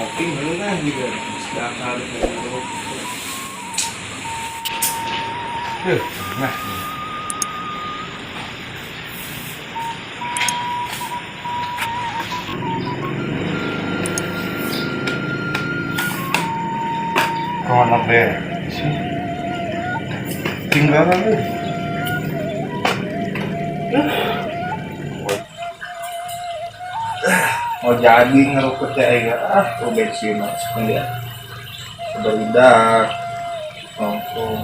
Kopi ngeunah juga. Sedangkan nah. Kau anak sih. Tinggal lu. Mau jadi ngerukut ya, ah, tuh bensin masuk dia. Sebeludak. Nongkrong.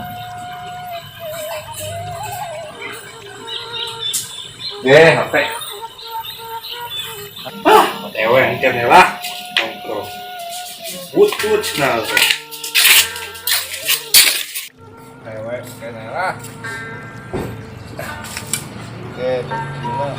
Deh, HP. Ah, OTW engke lah. Nongkrong. Butut nah. OTW kene lah. Oke, gimana?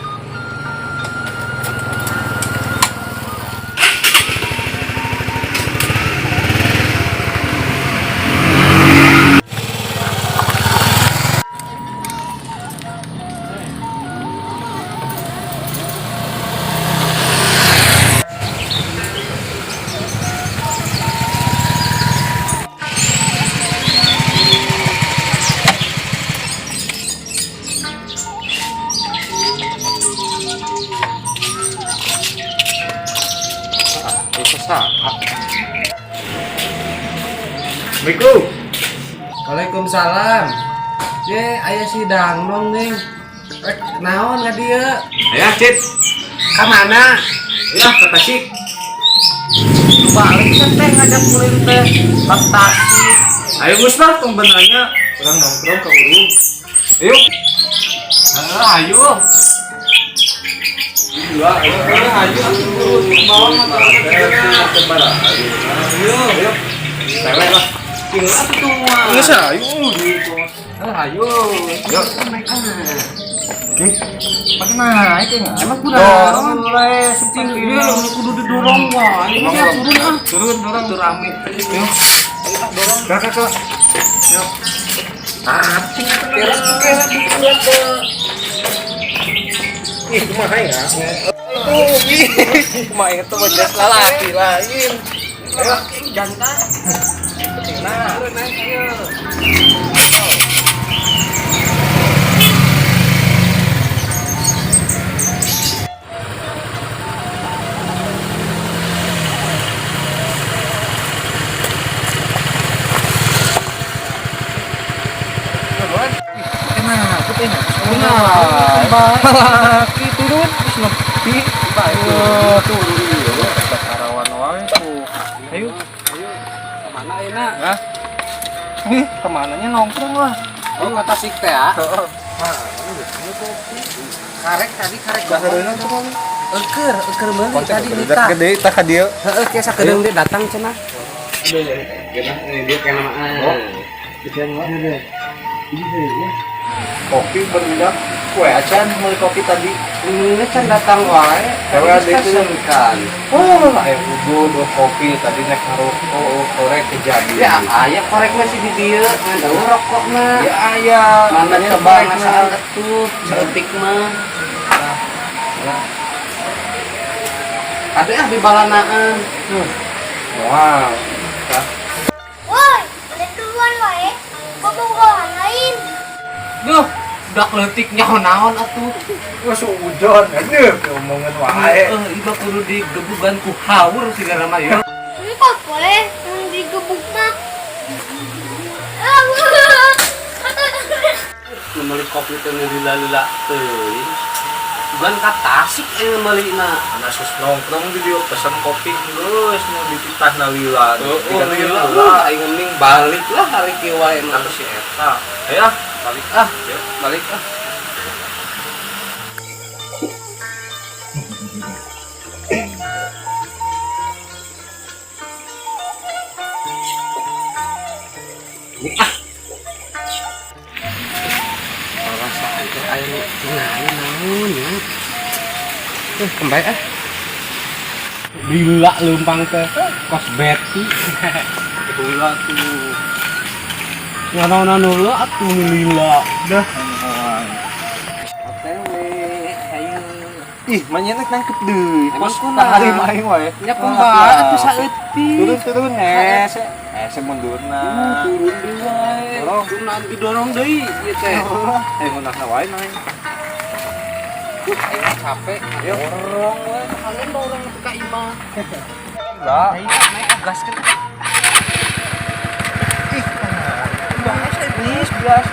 Assalamualaikum. Waalaikumsalam. Ye, aya si Dangnong nih. Rek naon ka dieu? Aya, Cit. Ka mana? Ya, ke Tasik. Lu balik kan teh ngajak ulin teh ke Tasik. Ayo geus lah tong benanya urang nongkrong ke Urung. Ayo. Heeh, ayo. Dua, ayo, ayo, Bawa motor ayo. Ayo, Ayo. Tewe lah. tinggal atuh mah. Geus ayo. Heeh, ayo. Yuk. Naik ah. Ih, pakai naik ya nggak? Emang kudu Dorong we, Cing, ieu kudu didorong wae. Emang Ini turun ah. Turun, dorong. Itu rame. Yuk. Dorong. Kakak, kakak. Yuk. Ah, kira kira kira ke. Ih, kumaha ya? Tuh, ih, kumaha itu bejas lalaki lain. Ayo, jantan. Nah, Turun naik ayo. Enak, enak. Nah, Laki turun terus nepi. Turun ieu karawan wae tuh. Ayo, Ayo. Kemana enak? Hah? Ih, kemananya nongkrong lah. Oh, ke Tasik teh ah. Heeh. Karek tadi karek. Baheureunan tuh kamu. Euker, euker meuli tadi nitah. Gede tah ka dieu. Heeh, ke sakedeung deui datang cenah. Aduh, dia kayak nama. Oh. Kopi berlidak kue acan meuli kopi tadi. Ini can datang wae. Ewe ada itu. kan. Oh, aya kudu dua kopi tadi naik ngarokok korek kejadi. Ya, aya korek masih di dieu, ngan eueuh rokokna. Ya aya. Mana Tanya tebang korekna. ngasaan atuh, saeutik mah. Nah, Ada ah di balanaan. Wah. Tah. Woi, balik duluan wae. Bobogohan lain. Duh, budak leutik nyaho naon atuh. Wah, suujon. Aduh, omongan wae. Heeh, ieu kudu digebugan ku haur sigana mah ya. Ini kok boleh yang digebuk mah. Nu meuli kopi teh lila-lila teuing. Bukan ka Tasik yang meulina. Anak sus nongkrong di dieu pesen kopi geus nu dititahna lila. Oh, Tiga lila lila. lah, aing mending balik lah hari kieu wae mah. Kata si eta. Ayo ah, Balik ah, balik ah. Ah. Perasaan teh aya nu tinggal naon ya. Kembali ah. Lila leumpang teh kos Betty. Lila tuh. Nganaonan heula atuh nu lila. Dah. OTW, ayo. Ih, manya nek nangkep deui. Emang Kos kunaon? harim aing wae. Nya kumaha atuh saeutik. Turun turun hese. Hese mundurna. Turun deui wae. Dorong. Turun didorong deui ieu teh. Eh, ngeunahna wae naik. Aing mah capek. Dorong wae kalian dorong nepi ka imah. Lah, Ayo naik ah, gaskeun. ih, bahasa iblis belas.